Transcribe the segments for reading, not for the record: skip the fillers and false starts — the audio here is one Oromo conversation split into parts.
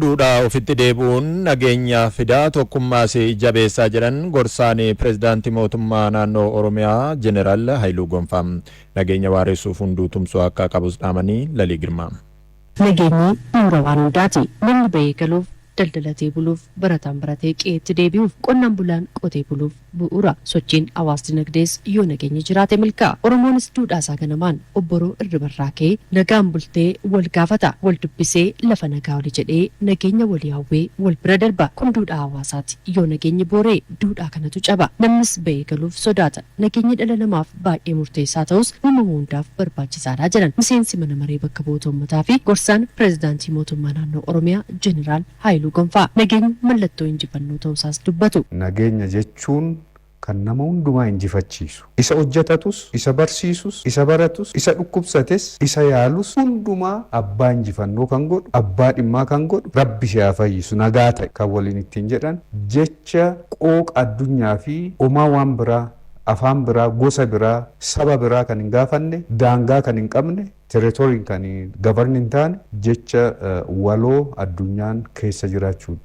Duudhaa ofitti deebi'uun nageenya fidaa, tokkummaas jabeessaa jedhan gorsaan pirezidaantii mootummaa naannoo Oromiyaa Jeneraal Haayiluu Gonfaa. Nageenya waaressuuf hunduu tumsuu akka qabus dhaamanii. Lalii Girmaa. Nageenyi bu'uura waan hundaati. Namni bahee galuuf, daldalatee buluuf, barataan baratee qe'eetti deebi'uuf, qonnaan bulaan qotee buluuf bu'uura. Sochiin hawaas dinagdees yoo nageenyi jiraate milkaa'a. Oromoonis duudhaa isaa ganamaan obboroo irribarraa ka'ee nagaan bultee wal gaafata. Wal dubbisee lafa nagaa oli jedhee nageenya walii hawwee wal bira darba. Kun duudhaa hawaasaati. Yoo nageenyi boora'e duudhaa kanatu caba. Namnis bahee galuuf sodaata. Nageenyi dhala namaaf baay'ee murteessaa ta'us uumama hundaaf barbaachisaadha jedhan miseensi mana maree bakka bu'oota uummataa fi gorsaan pirezidaantii mootummaa naannoo Oromiyaa Jeneraal Haayiluu Gonfaa. Nageenyi mallattoo injifannoo ta'uusaas dubbatu. Nageenya jechuun kan nama hundumaa injifachiisu. Isa hojjetatus, isa barsiisus, isa baratus, isa dhukkubsates, isa yaalus hundumaa abbaa injifannoo kan godhu, abbaa dhimmaa kan godhu, Rabbi si haa fayyisu, nagaa ta'e kan waliin ittiin jedhan jecha qooqa addunyaa fi homaa waan biraa, afaan biraa, gosa biraa, saba biraa kan hin gaafanne, daangaa kan hin qabne, territoriin kan govern hin taane jecha waloo addunyaan keessa jiraachuu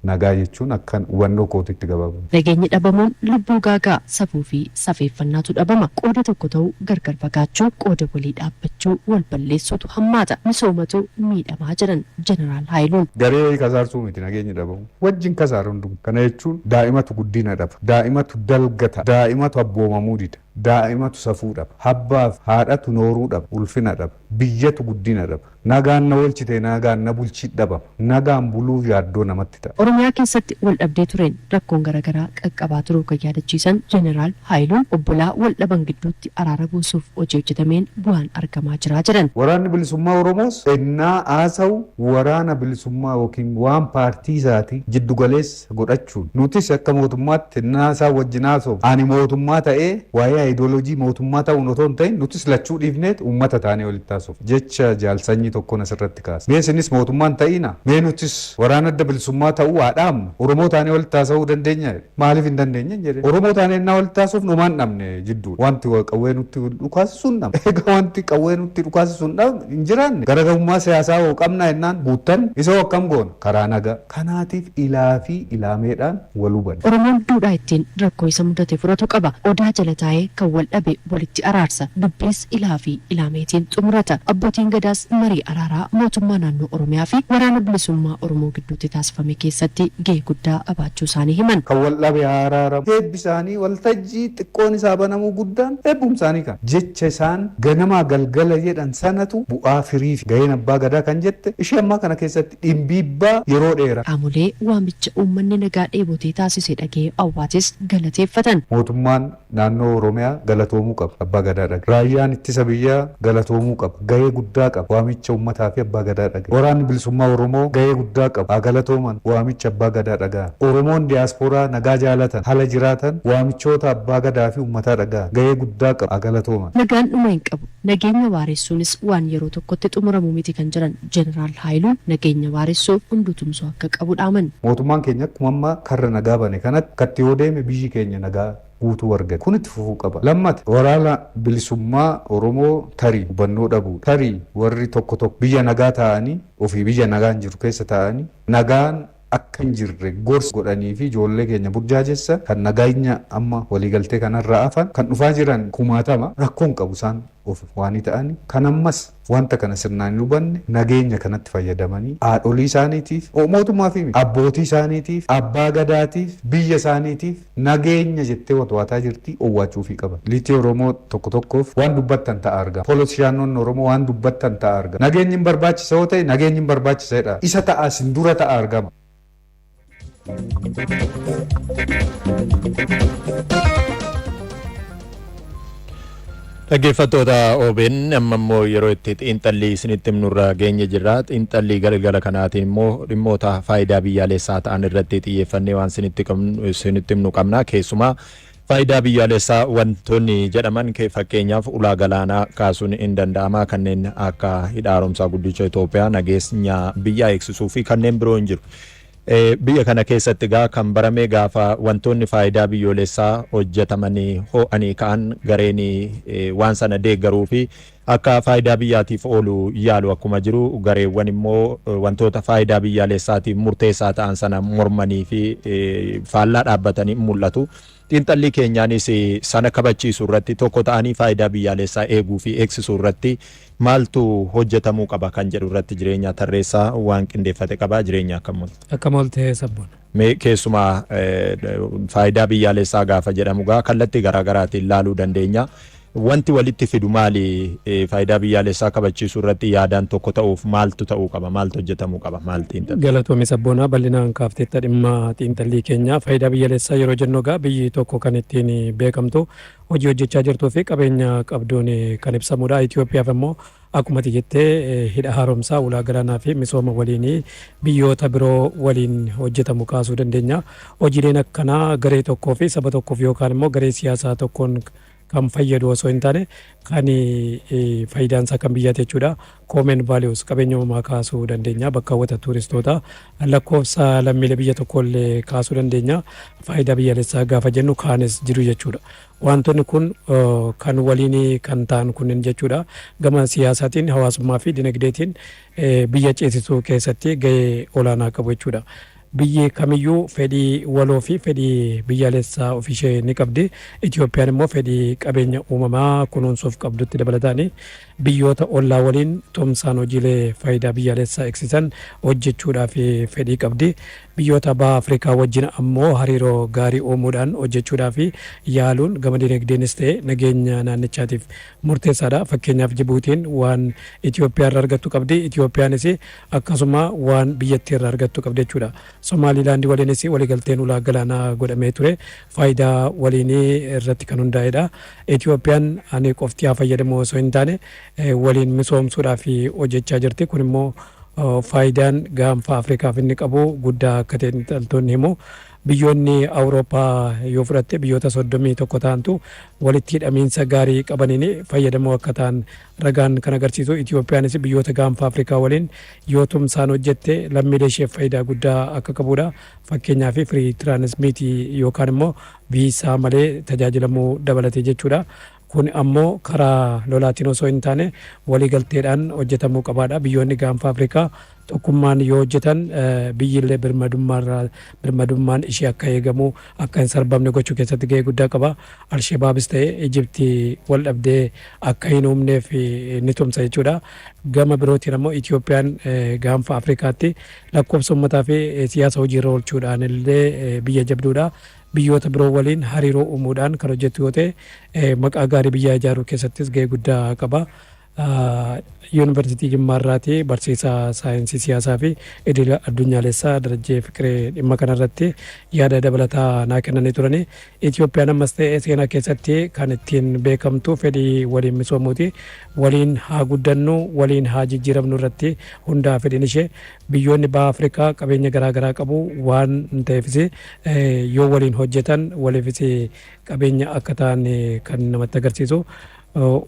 nagaa jechuun akkan hubannoo kootitti gabaabumatti. Nageenyi dhabamuun lubbuu gaagaa, safuu fi safeeffannaatu dhabama. Qooda tokko ta'uu gargar fagaachuu, qooda walii dhaabbachuu wal balleessuutu hammaata. Misoomatu miidhamaa jedhan Jeneraal Haayiluun. Garee kasaarsuu miti nageenyi dhabamu. Wajjin kasaara hundumaa. Kana jechuun daa'imatu guddina dhaba. Daa'imatu dalga ta'a. Daa'imatu abboomamuu dida. Daa'imatu safuu dhaba. Abbaaf haadhatu nooruu dhaba. Ulfina dhaba. Biyyatu guddina dhaba. Nagaan na oolchite nagaan na bulchi dhabama. Nagaan buluuf yaaddoo namatti ta'a. Oromiyaa keessatti wal dhabdee tureen rakkoon garaagaraa qaqqabaa turuu kan yaadachiisan Jeneraal Haayiluun obbolaa wal dhaban gidduutti araara buusuuf hojii hojjetameen bu'aan argamaa jira jedhan. Waraanni bilisummaa Oromoos ennaa haasa'u waraana bilisummaa yookiin waan paartii isaatii jiddugaleessa godhachuun nutis akka mootummaatti ennaa isaa wajjin haasa'u ani mootummaa ta'ee waa'ee ayidooloojii mootummaa ta'uun otoo hin ta'in nutis lachuu dhiifneet uummata taanee walitti haasofna. Jecha jaalsanyii tokkoon asirratti kaasa. Mee isinis mootummaan ta'ina, mee nutis waraana adda bilisummaa ta'uu haa dhaabnu, Oromoo taanee walitti haasa'uu dandeenya jedhe. Maaliif hin dandeenye jedhe. Oromoo taanee ennaa walitti haasofnu homaa hin dhabne jidduudha. Wanti qawwee nutti dhukaasisu hin dhabne. Egaa wanti qawwee nutti dhukaasisu hin dhabne hin jiraanne garaagarummaa siyaasaa hoo qabna jennaan guuttan isa hoo akkam goona karaa nagaa. Kanaatiif ilaa fi ilaameedhaan wal hubanna. Oromoon duudhaa ittiin rakkoo isa mudate furatu qaba. Odaa jala taa'ee kan wal dhabe walitti araarsa. Dubbiis ilaa fi ilaameetiin xumurata. Abbootiin Gadaas marii araaraa mootummaa naannoo Oromiyaa fi waraana bilisummaa Oromoo gidduutti taasifame keessatti gahee guddaa qabaachuu isaanii himan. Kan wal dhabe haa araaramu. Eebbi isaanii waltajjii xiqqoon isaa banamuu guddaan eebbum isaanii kana. Jecha isaan ganamaa galgala jedhan sanatu bu'aa firii fi gaheen abbaa gadaa kan jette ishee ammaa kana keessatti dhimbiibbaa yeroo dheeraa. Qaamolee waamicha uummanni nagaa dheebotee taasise dhaga'ee awwaates galateeffatan. Mootummaan naannoo Oromiyaa galatoomuu qaba. Abbaa gadaa dhagahe. Raayyaan ittisa biyyaa galatoomuu qaba. Gahee guddaa qaba. Waamicha uummataa fi abbaa gadaa dhagahe. Waraanni bilisummaa Oromoo gahee guddaa qaba. Haa galatooman waamicha abbaa gadaa dhagahan. Oromoon diyaaspooraa nagaa jaalatan, hala jiraatan waamichoota abbaa gadaa fi uummataa dhagahan. Gahee guddaa qaba. Haa galatooman. Nagaan dhuma hin qabu. Nageenya waaressuunis waan yeroo tokkotti xumuramu miti kan jedhan Jeneraal Haayiluun nageenya waaressuuf hunduu tumsuu akka qabu dhaaman. Mootummaan keenya akkuma amma karra nagaa bane kanatti akkatti yoo deeme biyyi keenya nagaa guutuu argate. Kun itti fufuu qaba. Lammata waraana bilisummaa Oromoo tarii hubannoo dhabuu tarii warri tokko tokko biyya nagaa taa'anii ofii biyya nagaan jiru keessa taa'anii nagaan akka hin jirre gorsa godhanii fi ijoollee keenya burjaajessa kan nageenya amma waliigaltee kanarraa hafan kan dhufaa jiran kumaatama rakkoon qabu isaan of waanii ta'anii kan ammas wanta kana sirnaan hin hubanne nageenya kanatti fayyadamanii haadholii isaaniitiif mootummaa fi abbootii isaaniitiif abbaa gadaatiif biyya isaaniitiif nageenya jettee watwaataa jirti owwaachuufii qaban. Liitii Oromoo tokko tokkoof waan dubbattan ta'a argama. Polotishaanonni Oromoo waan dubbattan ta'a argama. Nageenyi hin barbaachisa yoo ta'e nageenyi hin barbaachisa jedha. Isa ta'a isin dura ta'a argama. Dhaggeeffattoota OBN, amma immoo yeroo itti xiinxallii isinitti himnurra geenye jirra. Xiinxallii galgala kanaatiin immoo dhimmoota faayidaa biyyaalessaa ta'an irratti xiyyeeffannee waan isinitti himnu qabna. Keessumaa faayidaa biyyaalessaa wantoonni jedhaman fakkeenyaaf ulaa galaanaa kaasuun hin danda'ama. Kanneen akka hidha haaromsaa guddicha Itoophiyaa, nageenya biyyaa eegsisuu fi kanneen biroo hin jiru. Biyya kana keessatti egaa kan barame gaafa wantoonni faayidaa biyyoolessaa hojjetamanii ho'anii ka'an gareen waan sana deeggaruu fi Akka faayidaa biyyaatiif oolu yaalu akkuma jiru, gareewwan immoo wantoota faayidaa biyyaalessaatiif murteessaa ta'an sana mormanii fi faallaa dhaabbatanii mul'atu. Xiinxallii keenyaanis sana kabachiisuu irratti, tokko ta'anii faayidaa biyyaalessaa eeguu fi eegsisuu irratti maaltu hojjetamuu qaba kan jedhu irratti Jireenya Tarreessaa waan qindeeffate qaba. Jireenya, akkam oolte? Akkam oolte, Sabboon? Mee keessumaa faayidaa biyyaalessaa gaafa jedhamu gaa kallattii garaagaraatiin laaluu dandeenya. Wanti walitti fidu maali? Faayidaa biyyaalessaa kabachiisuu irratti yaadaan tokko ta'uuf maaltu ta'uu qaba? Maaltu hojjetamuu qaba? Maal xiinxalli? Galatoomi, Sabboonaa. Bal'inaan kaafteetta dhimma xiinxallii keenya. Faayidaa biyyaalessaa yeroo jennu egaa biyyi tokko kan ittiin beekamtu hojii hojjechaa jirtuu fi qabeenya qabduun kan ibsamudha. Itoophiyaaf immoo akkuma ati jettee hidha haaromsaa, ulaa galaanaa fi misooma waliin biyyoota biroo waliin hojjetamu kaasuu dandeenya. Hojiileen akkanaa garee tokkoo fi saba tokkoof yookaan immoo garee siyaasaa tokkoon kan fayyadu osoo hin taane kan faayidaan isaa kan biyyaati jechuudha. Common values, qabeenya uumamaa kaasuu dandeenya. Bakka hawwata tuuristootaa, lakkoofsa lammiilee biyya tokkollee kaasuu dandeenya. Faayidaa biyyaalessaa gaafa jennu kaanis jiru jechuudha. Wantoonni kun kan waliin kan ta'an kunneen jechuudha. Gama siyaasaatiin, hawaasummaa fi dinagdeetiin biyya ceesisuu keessatti gahee olaanaa qabu jechuudha. Biyyi kamiyyuu fedhii waloo fi fedhii biyyaalessaa ofiishee ni qabdi. Itoophiyaan immoo fedhii qabeenya uumamaa kunuunsuuf qabdutti dabalataan biyyoota ollaa waliin tumsaan hojiilee faayidaa biyyaalessaa eegsisan hojjechuudhaaf fedhii qabdi. Biyyoota baha Afrikaa wajjin ammoo hariiroo gaarii uumuudhaan hojjechuudhaaf yaaluun gama dinagdeenis ta'e nageenya naannichaatiif murteessaadha. Fakkeenyaaf, Jibuutiin waan Itoophiyaa irraa argattu qabdi. Itoophiyaanis akkasuma waan biyyattii irraa argattu qabdi jechuudha. Somaalilaandi waliinis waliigalteen ulaa galaanaa godhamee ture faayidaa waliinii irratti kan hundaa'edha. Itoophiyaan ani qofti haa fayyadamu osoo hin taane waliin misoomsuudhaaf hojjechaa jirti. Kun immoo faayidaan gaanfa Afrikaaf inni qabu guddaa akka ta'e xiinxaltoonni himu. Biyyoonni Awurooppaa yoo fudhatte biyyoota 31 ta'antu walitti hidhamiinsa gaarii qabaniin fayyadamoo akka ta'an ragaan kan agarsiisu. Itoophiyaanis biyyoota gaanfa Afrikaa waliin yoo tumsaan hojjette lammiilee isheef faayidaa guddaa akka qabudha. Fakkeenyaaf, free transit yookaan immoo viisaa malee tajaajilamuu dabalatee jechuudha. Kun ammoo karaa lolaatiin osoo hin taane waliigalteedhaan hojjetamuu qabaadha. Biyyoonni gaanfa Afrikaa tokkummaan yoo hojjetan biyyillee birmadummaan ishee akka eegamu, akka hin sarbamne gochuu keessatti gahee guddaa qaba. Alshabaabis ta'e Ijiptii wal dhabdee akka hin uumneef ni tumsa jechuudha. Gama birootiin ammoo Itoophiyaan gaanfa Afrikaatti lakkoofsa uummataa fi siyaasa hojiirra oolchuudhaan illee biyya jabduudha. Biyyoota biroo waliin hariiroo uumuudhaan kan hojjettu yoo ta'e maqaa gaarii biyyaa ijaaruu keessattis gahee guddaa qaba. Yuunivarsiitii Jimmaarraati barsiisaa saayinsii siyaasaa fi idila addunyaalessaa Darajjee Fiqiree dhimma kanarratti yaada dabalataa naa kennanii turani. Itoophiyaan ammas ta'e seenaa keessatti kan ittiin beekamtu fedhii waliin misoomuuti. Waliin haa guddannu, waliin haa jijjiiramnu irratti hundaa fedhiin ishee. Biyyoonni baha Afrikaa qabeenya garaagaraa qabu waan ta'eefis yoo waliin hojjetan waliifis qabeenya akka ta'an kan namatti agarsiisu.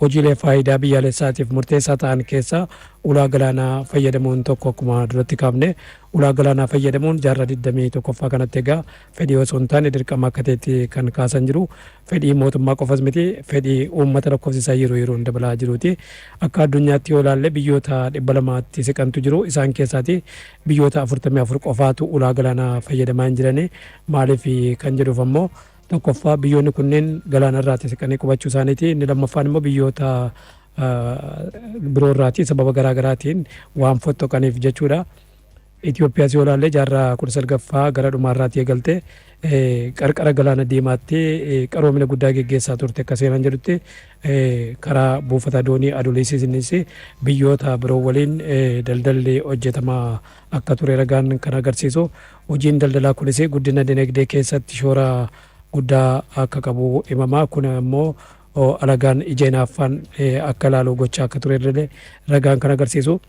Hojiilee faayidaa biyyaalessaatiif murteessaa ta'an keessaa ulaa galaanaa fayyadamuun tokko. Akkuma duratti kaafne, ulaa galaanaa fayyadamuun jaarraa 21ffaa kanatti egaa fedhii osoo hin taane dirqama akka ta'etti kan kaasan jiru. Fedhii mootummaa qofas miti, fedhii uummata lakkoofsi isaa yeroo yeroon dabalaa jiruuti. Akka addunyaatti yoo ilaalle biyyoota 200tti siqantu jiru. Isaan keessaati biyyoota 44 qofaatu ulaa galaanaa fayyadamaa hin jirani. Maaliif kan jedhuuf ammoo, tokkoffaa biyyoonni kunneen galaana irraati siqanii qubachuu isaaniiti. Inni lammaffaan immoo biyyoota biroo irraati sababa garaa garaatiin waan fottoqaniif jechuudha. Itoophiyaas yoo ilaalle jaarraa 19ffaa gara dhumaarraati eegalte qarqara galaana diimaatti qaroomina guddaa geggeessaa turte. Akka seenaan jedhutti karaa buufata doonii Aduliisiinis biyyoota biroo waliin daldalli hojjetamaa akka ture ragaan kan agarsiisu. Hojiin daldalaa kunis guddina dinagdee keessatti shoora guddaa akka qabu himama. Kun immoo alagaan ija hinaaffaan akka ilaalu gochaa akka ture illee ragaan kan agarsiisu.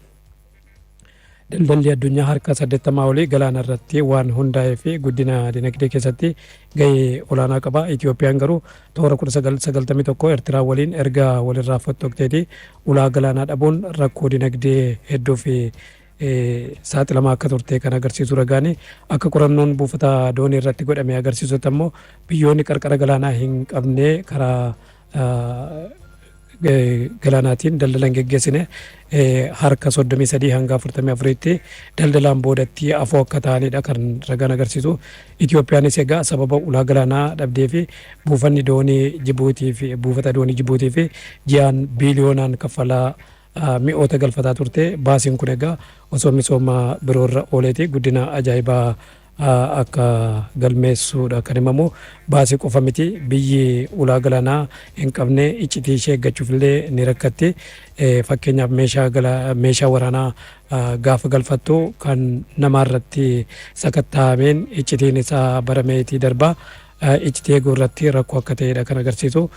Daldalli addunyaa harka 80 olii galaana irratti waan hundaa'ee fi guddina dinagdee keessatti gahee olaanaa qaba. Itoophiyaan garuu toora 1991 Eertiraa waliin erga walirraa fottoqteeti ulaa galaanaa dhabuun rakkoo dinagdee hedduu fi saaxilamaa akka turte kan agarsiisu ragaani. Akka qorannoon buufata doonii irratti godhame agarsiisutti ammoo biyyoonni qarqara galaanaa hin qabne karaa galaanaatiin daldala hin geggeessine harka 33 hanga 44tti daldalaan boodatti afoo akka ta'anidha kan ragaan agarsiisu. Itoophiyaanis egaa sababa ulaa galaanaa dhabdee fi buufanni doonii Jibuutii fi buufata doonii Jibuutii fi ji'aan biiliyoonaan kaffalaa mi'oota galfataa turte. Baasiin kun egaa osoo misooma biroorra ooleeti guddina ajaa'ibaa akka galmeessuudha kan himamu. Baasii qofa miti, biyyi ulaa galaanaa hin qabne iccitii ishee eeggachuuf illee ni rakkatti. Fakkeenyaaf, meeshaa waraanaa gaafa galfattu kan namaarratti sakatta'ameen iccitiin isaa barameetii darbaa. Iccitii eeguu irratti rakkoo akka ta'edha kan agarsiisu.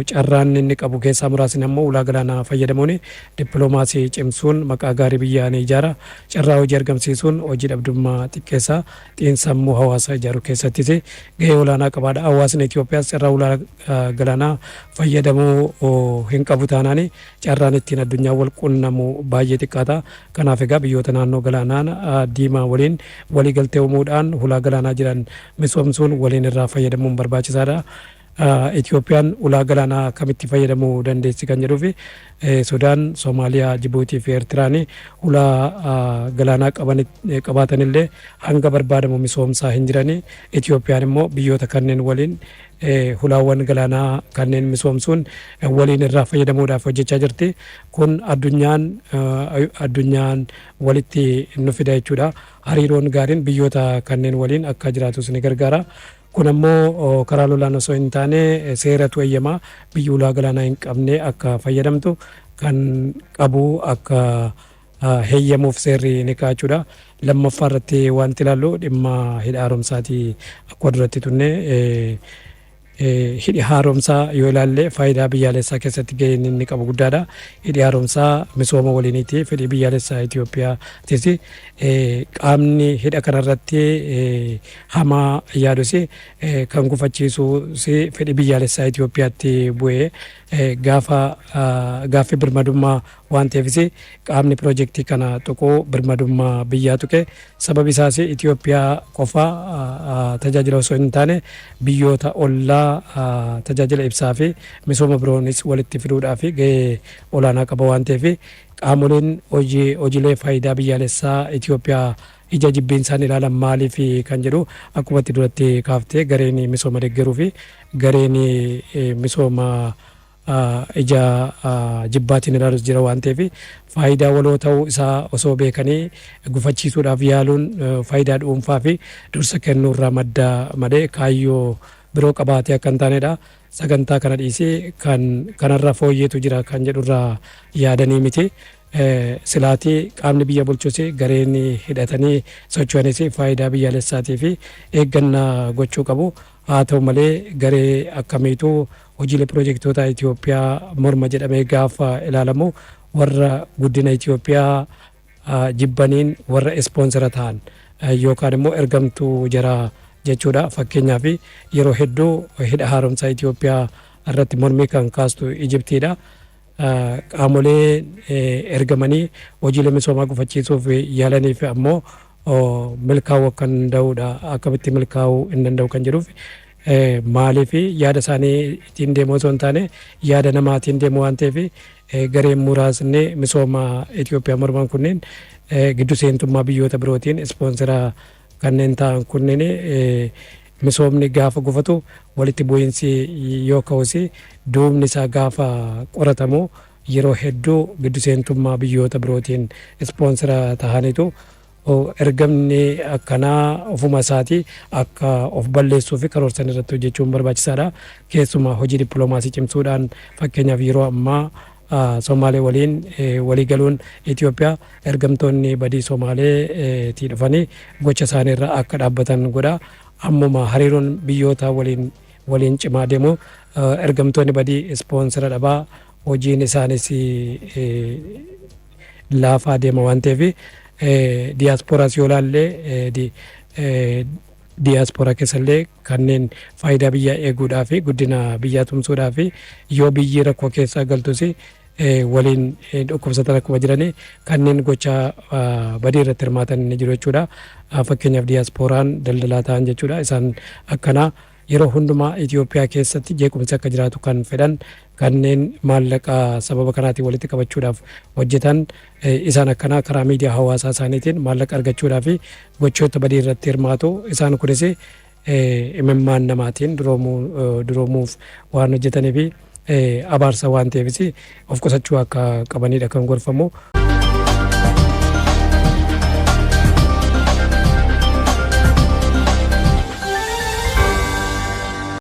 Carraan inni qabu keessaa muraasni ammoo ulaa galaanaa fayyadamuun dippiloomaasii cimsuun maqaa gaarii biyyaa ni ijaara. Carraa hojii argamsiisuun hojii dhabdummaa xiqqeessa. Xiinsammuu hawaasaa ijaaruu keessattis gahee olaanaa qabaadha. Hawaasni Itoophiyaas carraa ulaa galaanaa fayyadamuu hin qabu taanaan carraan ittiin addunyaa wal qunnamu baay'ee xiqqaata. Kanaaf egaa biyyoota naannoo galaanaa diimaa waliin waliigaltee uumuudhaan hulaa galaanaa jiran misoomsuun waliin irraa fayyadamuun barbaachisaadha. Itoophiyaan ulaa galaanaa akkamitti fayyadamuu dandeessi kan jedhuufi Sudaan, Soomaaliyaa, Jibuutii fi Eertiraan ulaa galaanaa qabaatanillee hanga barbaadamu misoomsaa hin jirani. Itoophiyaan immoo biyyoota kanneen waliin hulaawwan galaanaa kanneen misoomsuun waliin irraa fayyadamuudhaaf hojjechaa jirti. Kun addunyaan walitti nu fida jechuudha. Hariiroon gaariin biyyoota kanneen waliin akka jiraatus ni gargaara. Kun ammoo karaa lolaan osoo hin taane seeratu eeyyamaa biyyi ulaa galaanaa hin qabne akka fayyadamtu, kan qabu akka heeyyamuuf seerri ni kaa'achuudha. Lammaffaa irratti wanti ilaallu dhimma hidha haaromsaati. Akkuma duratti tunne, hidhi haaromsaa yoo ilaalle faayidaa biyyaalessaa keessatti gaheen inni qabu guddaadha. Hidhi haaromsaa misooma waliiniiti. Fedhii biyyaalessaa Itiyoophiyaatis. Qaamni hidha kanarratti hamaa yaadus kan gufachiisus fedhii biyyaalessaa Itiyoophiyaatti bu'ee gaafa gaaffii birmadummaa waan ta'eefis qaamni piroojeektii kana tuquu birmadummaa biyyaa tuqe. Sababi isaas Itiyoophiyaa qofa tajaajila osoo hin taane biyyoota ollaa tajaajila ibsaa fi misooma biroonis walitti fiduudhaaf gahee olaanaa qaba waan ta'eef, qaamoleen hojiilee faayidaa biyyaalessaa Itiyoophiyaa ija jibbiinsaan ilaalan maaliif kan jedhu, akkuma itti duratti kaaftee, gareen misooma deeggaruu fi gareen misooma ija jibbaatiin ilaalus jira waan ta'eef, faayidaa waloo ta'uu isaa osoo beekanii gufachiisuudhaaf yaaluun faayidaa dhuunfaa fi dursa kennuurraa madda malee kaayyoo biroo qabaatee akka hin taanedha. Sagantaa kana dhiisee kan kanarra fooyyeetu jira kan jedhurraa yaadanii miti. Silaatii qaamni biyya bulchus gareen hidhatanii socho'anis faayidaa biyyaalessaatii fi eeggannaa gochuu qabu. Haa ta'u malee, garee akkamiitu hojiilee piroojeektoota Itoophiyaa morma jedhamee gaafa ilaalamu, warra guddina Itoophiyaa jibbaniin warra ispoonsera ta'an yookaan immoo ergamtuu jaraa jechuudha. Fakkeenyaaf, yeroo hedduu hidha haaromsaa Itoophiyaa irratti mormii kan kaastu Ijiptiidha. Qaamolee ergamanii hojiilee misoomaa gufachiisuuf yaalaniif ammoo milkaa'uu akka hin danda'udha. Akkamitti milkaa'uu hin danda'u kan jedhuuf, maaliif yaada isaanii ittiin deemu osoo hin taane yaada namaatiin deemu waan ta'eef, gareen muraasni misooma Itoophiyaa morman kunneen giddu seentummaa biyyoota birootiin ispoonsera kanneen ta'an kunneen, misoomni gaafa gufatu, walitti bu'iinsi yoo ka'us, duubni isaa gaafa qoratamu yeroo hedduu giddu seentummaa biyyoota birootiin ispoonsera ta'anitu. Ergamni akkanaa ofuma isaatii akka of balleessuu fi karoorsan irratti hojjechuun barbaachisaadha. Keessumaa hojii dippiloomaasii cimsuudhaan, fakkeenyaaf yeroo ammaa Somaalee waliin walii galuun Itoophiyaa ergamtoonni badii Somaaleetii dhufanii gocha isaanii irra akka dhaabbatan godha. Ammuma hariiroon biyyoota waliin cimaa deemu ergamtoonni badii ispoonsera dhabaa hojiin isaanis laafaa deema waan ta'eef, diyaaspooraas yoo ilaalle, diyaaspooraa keessallee kanneen faayidaa biyyaa eeguudhaa fi guddina biyyaa tumsuudhaa fi yoo biyyi rakkoo keessa galtus waliin dhukkubsatan akkuma jiranii kanneen gocha badii irratti hirmaatan ni jiru jechuudha. Fakkeenyaaf, diyaasporaan daldalaa ta'an jechuudha. Isaan akkanaa Yeroo hundumaa Itoophiyaa keessatti jeequmsi akka jiraatu kan fedhan, kanneen maallaqa sababa kanaatiin walitti qabachuudhaaf hojjetan, isaan akkanaa karaa miidiyaa hawaasaa isaaniitiin maallaqa argachuudhaaf gochoota badii irratti hirmaatu. Isaan kunis imimmaan namaatiin duroomuuf waan hojjetanii fi abaarsa waan ta'eefis of qusachuu akka qabanidha kan gorfamu.